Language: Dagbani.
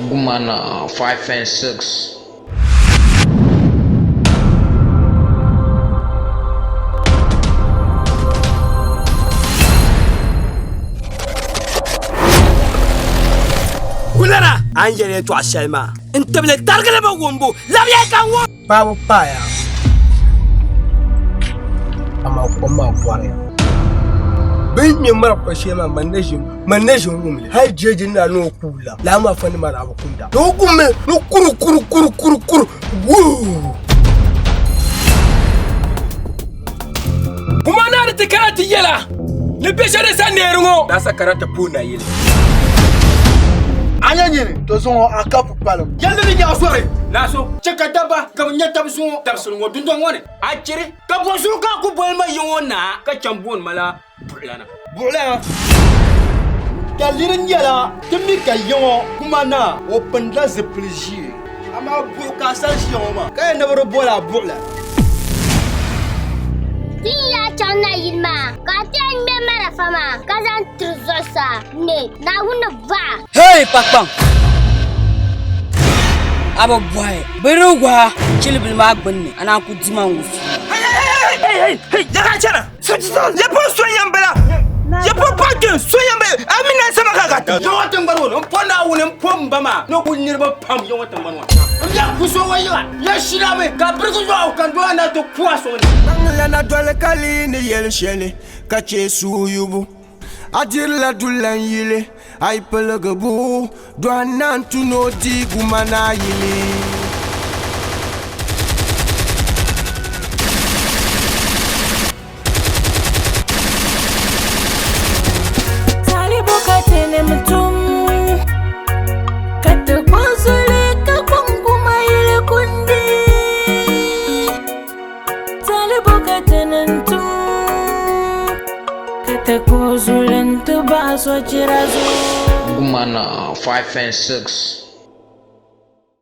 Gumana 5 and 6. Kulana a ni yɛli yɛltɔɣa shɛli maa n tibili tarigili bi wumbu labiya ka n wum. Paɣaba paaya amaa kom maa bɔriya. Bɛ ni ŋme marafa shɛli maa man na ʒi n-wum li. Hal jeeji ni daa niŋ o kuui la, lala maa fa ni maa daa bi kumda. Ni o kummi ni kuru kuru kuru kuru kuru wuu. Kuma naa di ti kana ti yɛla ni bɛ shɛli din sa neeri ŋɔ. Daa sa kana ti puhi nayili. A nya nyini, to zuŋɔ a ka pukpalim. Yɛlli ni nyaɣi zɔri. Naa so chɛ ka dabba ka bɛ nya tab zuŋɔ tabisili ŋɔ dundɔŋ ŋɔ ni. A chiri ka bɔzuɣu ka a ku boli ma yiŋɔ naa ka chaŋ booni ma la buɣilana. Buɣilana, daliri nyɛla ti mi ka yiŋɔ kuma naa o pinila zipili ʒee. Amaa buɣu ka a sa ʒiya ŋɔ maa ka yɛn ni bi di boli a buɣilana. Ti yi yaa chaŋ nayili maa, ka a ti yɛn ŋme marafa maa ka zaŋ tiri zuɣusaa ŋme Naawuni ni baɣa. Hey kpakpaŋ! A bi bɔhi bɛ di gɔha chilibili maa gbunni a naan ku di ma n-wufi. Yaga chana! Ya po so yan bala! Ya po pa kpɛm so yan bala! A mi na sama ka ka ta. Yaŋɔ tiŋgbani ŋɔ ni, m po Naawuni m po m ba maa ni ku niriba pam yaŋɔ tiŋgbani ŋɔ ni. N yaa ku so o yiŋa, ya shirami ka birigi yɔɣu ka n doya na ti ku a sɔŋ ni. Kpaŋlana doli ka lee ni yɛli shɛli ka chɛ suhuyubu. A dirila dulan yili, a yi piligi bu dɔhi naan tu ni o di gumana yili. Gumana 5 and 6.